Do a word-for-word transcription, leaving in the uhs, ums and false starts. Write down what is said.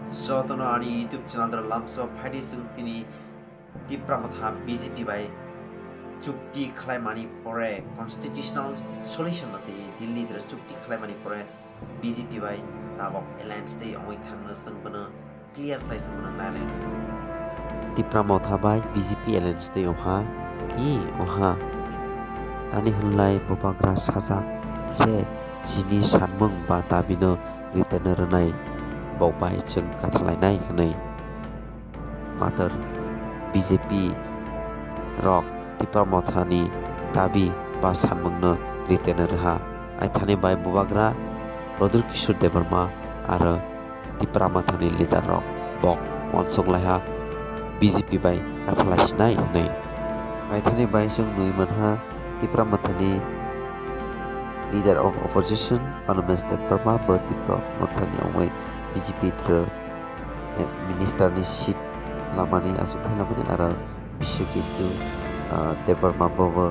Jotono ani YouTube channel lamso phaidi chwng tini Tipra Motha B J P bai chukti khlaimani pore constitutional solution no tei Delhi dre chukti khlaimani pore B J P bai tabok alliance tei ongwi thangno chwng bono clear khlai chwng bono nailai. Tipra Motha bai B J P alliance tei oha i oha tani hwnlai bubagra sajak je chini sanmung ba dabino riteno rwnai bok bai chwng kathalainai hwnwi. Mator B J P rok Tipra Mothani dabi ba sanmungno riteno rwha. Aithani bai bubagra Pradyut Kishore Debbarma aro Tipra Mothani leader rok bok uansuk laiha B J P bai kathalai sinai hwnwi. Aithani bai chwng nwi manha Tipra Mothani leader of opposition Panamesh Debbarma bo Tipra Mothani ongwi B J P thwrwk eh, minister ni seat lamani, achukthai lamani, aro Biswaketu, ah, Debbarma bo bo